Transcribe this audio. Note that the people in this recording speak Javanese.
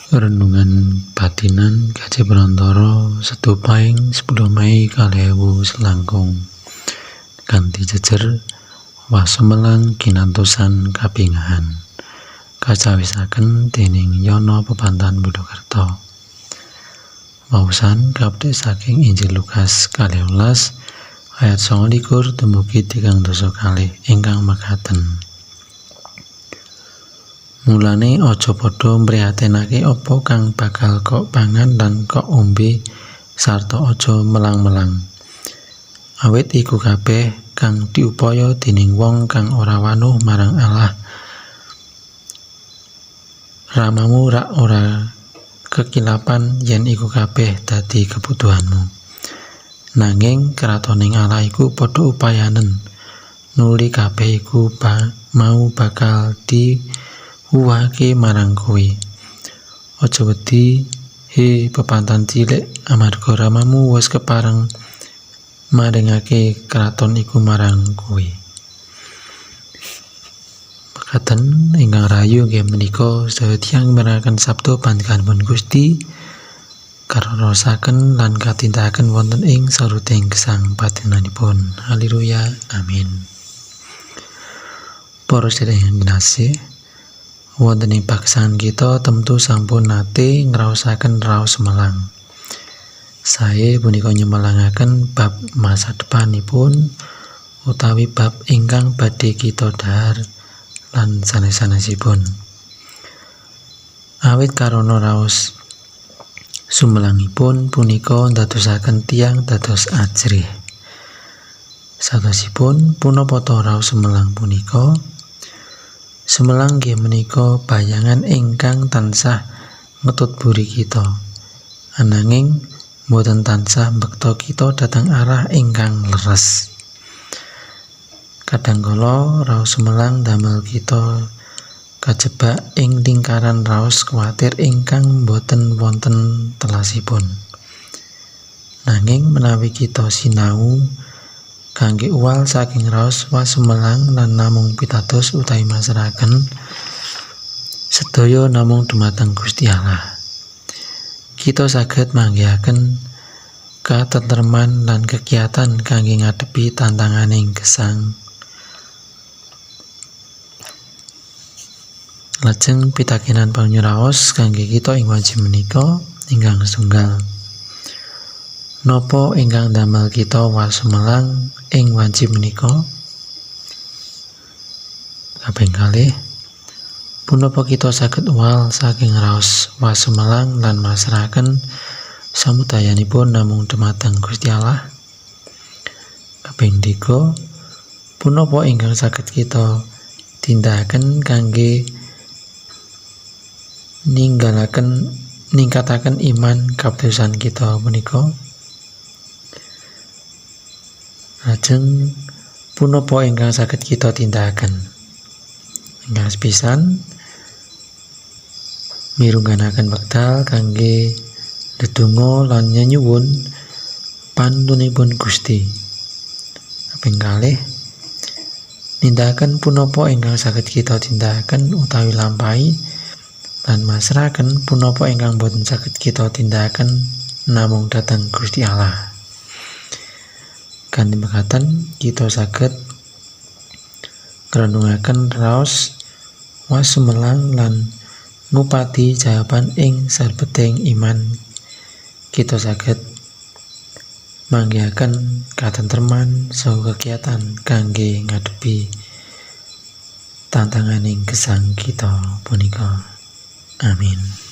Renungan Batinan Kaji Prantara Setu Paing 10 Mei 2000 selangkung kanthi jejer wasumelang ginantosan kabingahan kacawisaken dening Yono Pepantan Budokerto. Waosan kapdhek saking Injil Lukas 12 ayat 29 dumugi 32 ingkang mekaten. Mulane aja padha mprihatinake apa kang bakal kok pangan lan kok ombe sarta aja melang-melang. Awit iku kabeh kang diupaya dening wong kang ora wanuh marang Allah. Ramamu rak ora kekilapan yen iku kabeh dadi kebutuhanmu. Nanging kratoning Allah iku padha upayanen, nuli kabeh iku mau bakal diwuhake marang kowe. Aja wedi, he pepantan cilik, amarga Ramamu wis kepareng maringake kraton iku marang kowe. Mekaten ingkang rahayu inggih menika sedaya tiyang mirengaken sabda pangandikanipun Gusti, karaosaken lan katindakaken wonten ing saruting gesang patinanipun. Haleluya. Amin. Para sedherek ingkang kinasih, wonten ing pagesangan kita temtu sampun nate ngraosaken raos sumelang. Sae punika nyemelangaken bab masa depanipun utawi bab ingkang badhe kita dhahar lan sanes-sanesipun. Awit karana raos sumelangipun punika ndadosaken tiyang dados ajrih. Satosipun punapa ta raos sumelang punika? Sumelang nggih menika bayangan ingkang tansah ngetut buri kita. Ananging boten tansah mbekta kita dhateng arah ingkang leres. Kadhangkala raos sumelang damel kita kajebak ing lingkaran raos kuwatir ingkang boten wonten telasipun. Nanging menawi kita sinau kangge uwal saking raos wasumelang lan namung pitados utawi masrahaken sedaya namung dumateng Gusti Allah, kita saged manggihaken katentreman lan kegiatan kangge ngadepi tantanganing gesang. Lajeng pitakenan panyuraos kangge kita ing wanci menika ingkang setunggal. Napa ingkang damel kita wasumelang ing wanci menika? Kaping kalih, punapa kita saged uwal saking raos wasumelang lan masrahaken samudayanipun namung dumateng Gusti Allah? Kaping tiga, punapa ingkang saged kita tindakaken kangge ningkataken iman kabetasan kita punika? Lajeng punapa ingkang saged kita tindakaken? Ingkang sepisan, mirungganaken wekdal kangge ndedonga lan nyenyuwun panuntunipun Gusti. Kaping kalih, nindakaken punapa ingkang saged kita tindakaken utawi lampahi lan masrahaken punapa ingkang boten saged kita tindakaken namung dhateng Gusti Allah. Kanthi mekaten kita saged ngrenungaken raos wasumelang lan ngupati jawaban ing salebeting iman. Kita saged manggihaken katentreman saha kegiatan kangge ngadepi tantanganing gesang kita punika. Amin.